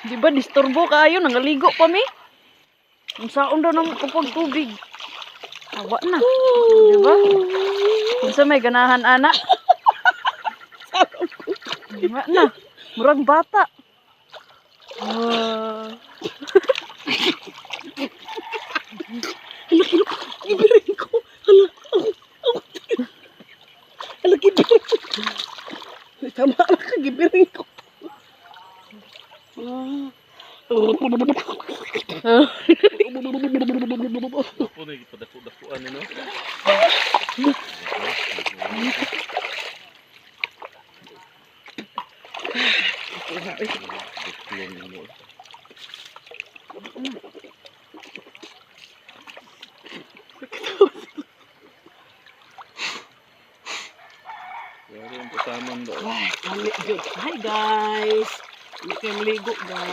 Di ba disturbo kaayo, nangaligo pa mi. Unsaon daw nang kupag tubig. Awa na. Di ba? Unsa may ganahan ana? Wa na. Murag bata. Ah. Hala, gibirin ko. Hala, ako, ako. Hala, gibirin ko. Tama na ka, gibirin ko. Ah. Ako na ipadako-dakuan no. Duklon mo. Yari ang putaman ba? Ay, kami, jud. Hi guys. Hindi kayo maligo, guys.